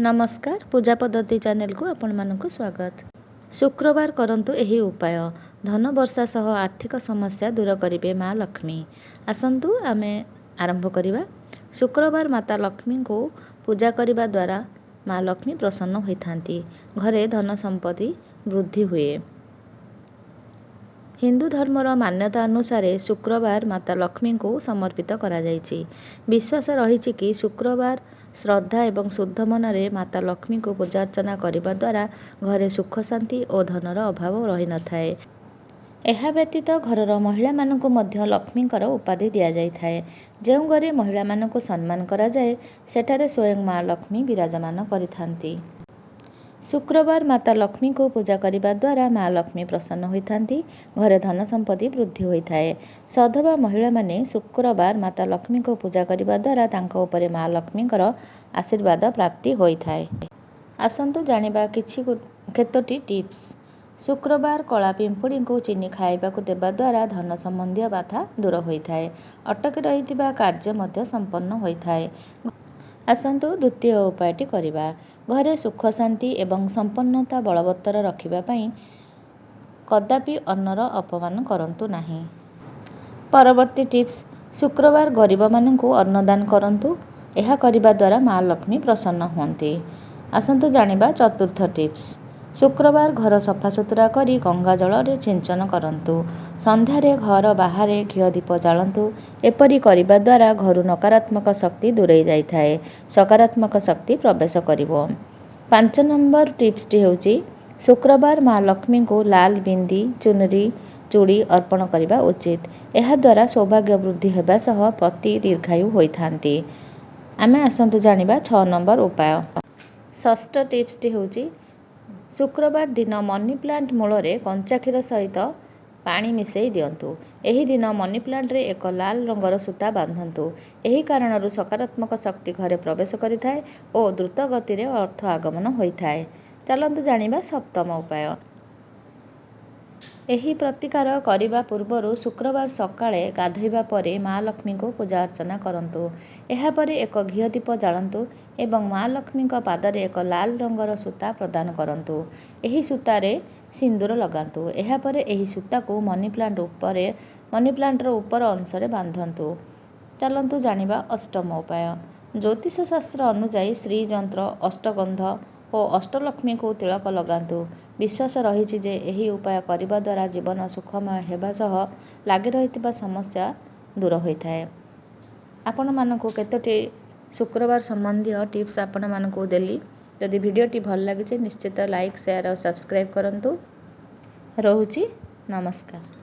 ନମସ୍କାର, ପୂଜା ପଦ୍ଧତି ଚ୍ୟାନେଲକୁ ଆପଣମାନଙ୍କୁ ସ୍ୱାଗତ। ଶୁକ୍ରବାର କରନ୍ତୁ ଏହି ଉପାୟ, ଧନ ବର୍ଷା ସହ ଆର୍ଥିକ ସମସ୍ୟା ଦୂର କରିବେ ମା ଲକ୍ଷ୍ମୀ। ଆସନ୍ତୁ ଆମେ ଆରମ୍ଭ କରିବା। ଶୁକ୍ରବାର ମାତା ଲକ୍ଷ୍ମୀଙ୍କୁ ପୂଜା କରିବା ଦ୍ୱାରା ମା ଲକ୍ଷ୍ମୀ ପ୍ରସନ୍ନ ହୋଇଥାନ୍ତି, ଘରେ ଧନ ସମ୍ପତ୍ତି ବୃଦ୍ଧି ହୁଏ। ହିନ୍ଦୁ ଧର୍ମର ମାନ୍ୟତା ଅନୁସାରେ ଶୁକ୍ରବାର ମାତା ଲକ୍ଷ୍ମୀଙ୍କୁ ସମର୍ପିତ କରାଯାଇଛି। ବିଶ୍ୱାସ ରହିଛି କି ଶୁକ୍ରବାର ଶ୍ରଦ୍ଧା ଏବଂ ଶୁଦ୍ଧ ମନରେ ମାତା ଲକ୍ଷ୍ମୀଙ୍କୁ ପୂଜା ଅର୍ଚ୍ଚନା କରିବା ଦ୍ୱାରା ଘରେ ସୁଖ ଶାନ୍ତି ଓ ଧନର ଅଭାବ ରହିନଥାଏ। ଏହା ବ୍ୟତୀତ ଘରର ମହିଳାମାନଙ୍କୁ ମଧ୍ୟ ଲକ୍ଷ୍ମୀଙ୍କର ଉପାଧି ଦିଆଯାଇଥାଏ। ଯେଉଁ ଘରେ ମହିଳାମାନଙ୍କୁ ସମ୍ମାନ କରାଯାଏ, ସେଠାରେ ସ୍ୱୟଂ ମା ଲକ୍ଷ୍ମୀ ବିରାଜମାନ କରିଥାନ୍ତି। ଶୁକ୍ରବାର ମାତା ଲକ୍ଷ୍ମୀଙ୍କୁ ପୂଜା କରିବା ଦ୍ୱାରା ମା ଲକ୍ଷ୍ମୀ ପ୍ରସନ୍ନ ହୋଇଥାନ୍ତି, ଘରେ ଧନ ସମ୍ପତ୍ତି ବୃଦ୍ଧି ହୋଇଥାଏ। ସଧବା ମହିଳାମାନେ ଶୁକ୍ରବାର ମାତା ଲକ୍ଷ୍ମୀଙ୍କୁ ପୂଜା କରିବା ଦ୍ୱାରା ତାଙ୍କ ଉପରେ ମା ଲକ୍ଷ୍ମୀଙ୍କର ଆଶୀର୍ବାଦ ପ୍ରାପ୍ତି ହୋଇଥାଏ। ଆସନ୍ତୁ ଜାଣିବା କିଛି କେତୋଟି ଟିପ୍ସ। ଶୁକ୍ରବାର କଳା ପିମ୍ପୁଡ଼ିଙ୍କୁ ଚିନି ଖାଇବାକୁ ଦେବା ଦ୍ୱାରା ଧନ ସମ୍ବନ୍ଧୀୟ ବାଧା ଦୂର ହୋଇଥାଏ, ଅଟକି ରହିଥିବା କାର୍ଯ୍ୟ ମଧ୍ୟ ସମ୍ପନ୍ନ ହୋଇଥାଏ। ଆସନ୍ତୁ ଦ୍ୱିତୀୟ ଉପାୟଟି କରିବା। ଘରେ ସୁଖ ଶାନ୍ତି ଏବଂ ସମ୍ପନ୍ନତା ବଳବତ୍ତର ରଖିବା ପାଇଁ କଦାପି ଅନ୍ନର ଅପମାନ କରନ୍ତୁ ନାହିଁ। ପରବର୍ତ୍ତୀ ଟିପ୍ସ, ଶୁକ୍ରବାର ଗରିବମାନଙ୍କୁ ଅନ୍ନଦାନ କରନ୍ତୁ। ଏହା କରିବା ଦ୍ୱାରା ମା ଲକ୍ଷ୍ମୀ ପ୍ରସନ୍ନ ହୁଅନ୍ତି। ଆସନ୍ତୁ ଜାଣିବା ଚତୁର୍ଥ ଟିପ୍ସ। ଶୁକ୍ରବାର ଘର ସଫାସୁତୁରା କରି ଗଙ୍ଗା ଜଳରେ ସିଞ୍ଚନ କରନ୍ତୁ। ସନ୍ଧ୍ୟାରେ ଘର ବାହାରେ ଘିଅ ଦୀପ ଜାଳନ୍ତୁ। ଏପରି କରିବା ଦ୍ୱାରା ଘରୁ ନକାରାତ୍ମକ ଶକ୍ତି ଦୂରେଇ ଯାଇଥାଏ, ସକାରାତ୍ମକ ଶକ୍ତି ପ୍ରବେଶ କରିବ। 5 ନମ୍ବର ଟିପ୍ସଟି ହେଉଛି, ଶୁକ୍ରବାର ମା ଲକ୍ଷ୍ମୀଙ୍କୁ ଲାଲ ବିନ୍ଦି, ଚୁନରି, ଚୁଡ଼ି ଅର୍ପଣ କରିବା ଉଚିତ। ଏହାଦ୍ୱାରା ସୌଭାଗ୍ୟ ବୃଦ୍ଧି ହେବା ସହ ପତି ଦୀର୍ଘାୟୁ ହୋଇଥାନ୍ତି। ଆମେ ଆସନ୍ତୁ ଜାଣିବା 6 ନମ୍ବର ଉପାୟ। ଷଷ୍ଠ ଟିପ୍ସଟି ହେଉଛି, ଶୁକ୍ରବାର ଦିନ ମନି ପ୍ଲାଣ୍ଟ ମୂଳରେ କଞ୍ଚା କ୍ଷୀର ସହିତ ପାଣି ମିଶାଇ ଦିଅନ୍ତୁ। ଏହି ଦିନ ମନି ପ୍ଲାଣ୍ଟରେ ଏକ ଲାଲ ରଙ୍ଗର ସୂତା ବାନ୍ଧନ୍ତୁ। ଏହି କାରଣରୁ ସକାରାତ୍ମକ ଶକ୍ତି ଘରେ ପ୍ରବେଶ କରିଥାଏ ଓ ଦ୍ରୁତ ଗତିରେ ଅର୍ଥ ଆଗମନ ହୋଇଥାଏ। ଚାଲନ୍ତୁ ଜାଣିବା ସପ୍ତମ ଉପାୟ। ଏହି ପ୍ରତିକାର କରିବା ପୂର୍ବରୁ ଶୁକ୍ରବାର ସକାଳେ ଗାଧୋଇବା ପରେ ମା ଲକ୍ଷ୍ମୀଙ୍କୁ ପୂଜା ଅର୍ଚ୍ଚନା କରନ୍ତୁ। ଏହାପରେ ଏକ ଘିଅ ଦୀପ ଜାଳନ୍ତୁ ଏବଂ ମା ଲକ୍ଷ୍ମୀଙ୍କ ପାଦରେ ଏକ ଲାଲ ରଙ୍ଗର ସୂତା ପ୍ରଦାନ କରନ୍ତୁ। ଏହି ସୂତାରେ ସିନ୍ଦୁର ଲଗାନ୍ତୁ। ଏହାପରେ ଏହି ସୂତାକୁ ମନି ପ୍ଲାଣ୍ଟ ଉପରେ, ମନି ପ୍ଲାଣ୍ଟର ଉପର ଅଂଶରେ ବାନ୍ଧନ୍ତୁ। ଚାଲନ୍ତୁ ଜାଣିବା ଅଷ୍ଟମ ଉପାୟ। ଜ୍ୟୋତିଷ ଶାସ୍ତ୍ର ଅନୁଯାୟୀ ଶ୍ରୀଯନ୍ତ୍ର, ଅଷ୍ଟଗନ୍ଧ ଓ ଅଷ୍ଟଲକ୍ଷ୍ମୀଙ୍କୁ ତିଳକ ଲଗାନ୍ତୁ। ବିଶ୍ୱାସ ରହିଛି ଯେ ଏହି ଉପାୟ କରିବା ଦ୍ୱାରା ଜୀବନ ସୁଖମୟ ହେବା ସହ ଲାଗି ରହିଥିବା ସମସ୍ୟା ଦୂର ହୋଇଥାଏ। ଆପଣମାନଙ୍କୁ କେତୋଟି ଶୁକ୍ରବାର ସମ୍ବନ୍ଧୀୟ ଟିପ୍ସ ଆପଣମାନଙ୍କୁ ଦେଲି। ଯଦି ଭିଡ଼ିଓଟି ଭଲ ଲାଗିଛି, ନିଶ୍ଚିତ ଲାଇକ୍, ସେୟାର ଆଉ ସବସ୍କ୍ରାଇବ୍ କରନ୍ତୁ। ରହୁଛି, ନମସ୍କାର।